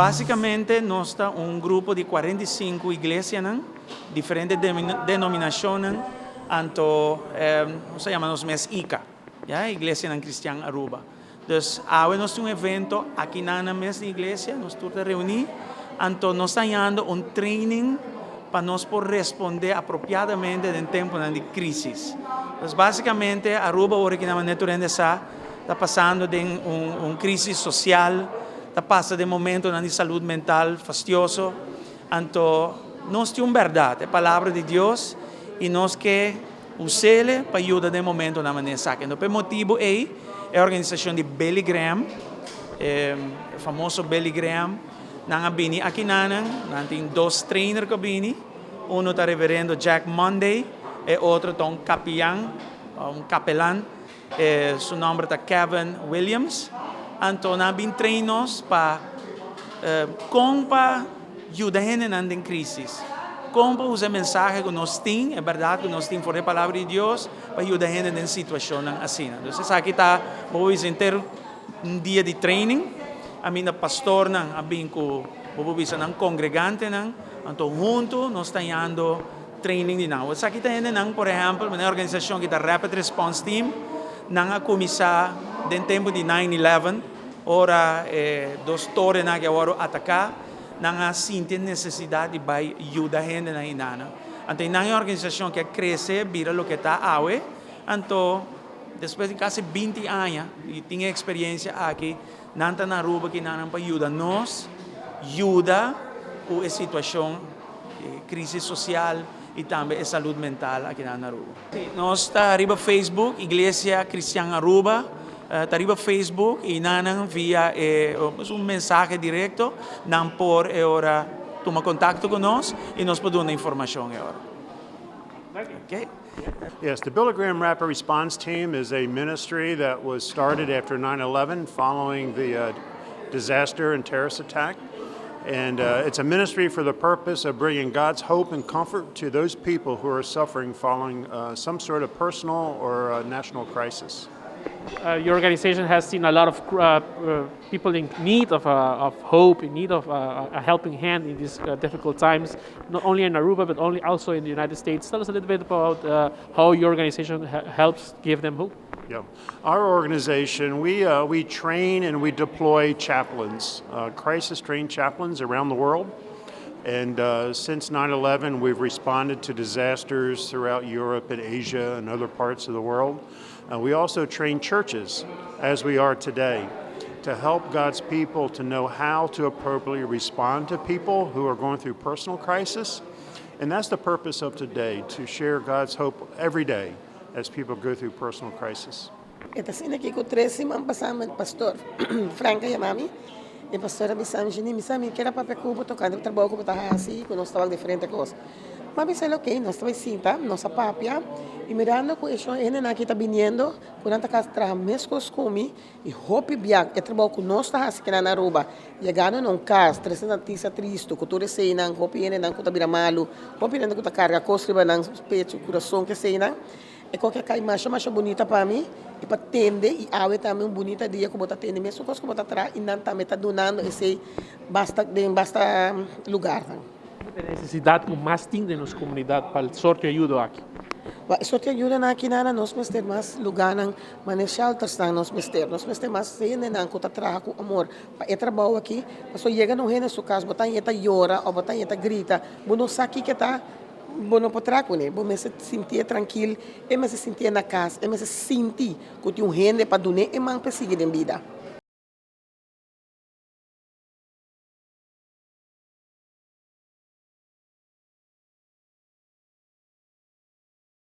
Básicamente nos ta un grupo di 45 iglesianan, diferente denominacionnan, anto nos ta yama nos mes ICA, ya, Iglesianan Cristian Aruba. Dus awe nos tin un evento aki na nan mes iglesia, nos tur ta reuni, anto nos ta hañando un training pa nos por responde apropiadamente den temponan di crisis. Dus basicamente Aruba ora ki nan manera tur hende sa ta pasando den un crisis social, ta pasa den momentonan di salud mental fastioso, anto nos tin un berdad, e palabra di Dios, y nos ke us'ele pa yuda den momentonan manera esaki. Anto pa e motibo ey e organisacion di Billy Graham, e famoso Billy Graham, nan a bini aki nanan, nan tin dos trainer cu a bini, uno ta Reverendo Jack Monday, e otro ta un capian, un capelan, su nomber ta Kevin Williams. Anto nan a bin train nos pa con pa yuda hendenan den crisis, con pa usa e mensahe cu nos tin, e berdad cu nos tin for di e Palabra di Dios, pa yuda hende den situacionnan asina. Entonces esaki ta, bo por bisa, henter un dia di training, aminda pastornan a bin cu, bo por bisa, nan congregantenan, anto hunto nos ta hañando training di nan. Esaki ta hendenan, por ehempel, manera e organisacion ki ta Rapid Response Team, nan a cuminsa den tempo di 9/11, ora e dos torennan aki a wòrdu ataká, nan a sinti e nesesidat di bai yuda hendenan hinana. Anto nan e organisashon ke a krese bira loke ta awe. Anto despues di kasi 20 aña di tin e eksperensia aki, nan ta na Aruba kinanan pa yuda nos yuda ku e situashon di krisis sosial i tambe e salud mental akinan na Aruba. Nos ta riba Facebook, Iglesia Cristian Aruba ta riba Facebook y nan via e un mensahe directo nan por e ora tuma contacto cu nos y nos por duna informacion e ora. Okay. Yes, the Billy Graham Rapid Response Team is a ministry that was started after 9/11 following the disaster and terrorist attack. And it's a ministry for the purpose of bringing God's hope and comfort to those people who are suffering following some sort of personal or national crisis. Your organization has seen a lot of people in need of hope, in need of a helping hand in these difficult times, not only in Aruba, but only also in the United States. Tell us a little bit about how your organization helps give them hope. Yeah. Our organization, we train and we deploy chaplains, crisis trained chaplains around the world. And since 9/11, we've responded to disasters throughout Europe and Asia and other parts of the world. We also train churches, as we are today, to help God's people to know how to appropriately respond to people who are going through personal crisis. And that's the purpose of today, to share God's hope every day as people go through personal crisis. E ta asina aki ku 3 siman pasá pastor Frank a yama mi. E pastor a bisa mi, "Mi sa mi ke papia ku bo tokante trabou ku ta hasi, ku nos tabata diferente kos." Ma mi bisa, "Ok, nos ta sinta, nos a papia i mirando ku e hendenan aki ta biniendo, ku nan ta traha mes kos ku mi i hopi bia e trabou ku nos ta hasi na Aruba. Yegando na un kas, trese notisia tristu, ku tur eseinan, hopi hendenan ku ta bira malu, hopi hende ku ta karga kos riba nan pechu, kurason ku eseinan. E kos a kai masha masha bunita pa mi i pa tende i awe tambe un bunita dia ku bo ta tende mesun kos ku bo ta traha i nan tambe ta dunando esei basta den basta lugá. E nesesidat ku mas tin den nos komunidat pa sorto di ayuda aki? Ba, sorto di ayuda na aki nada nos mester mas lugánan, manera shelters nan nos mester. Nos mester mas hendenan ku ta traha ku amor pa e trabou aki. Paso yega un hende su kas, bo ta ta yora òf bo ta ta grita, bo no sa kiko ta, bo no por traha kuné. Bo mester sinti trankil, e mester sinti na kas, e mester sinti ku tin un hende pa dun'é e man pa sigui den bida.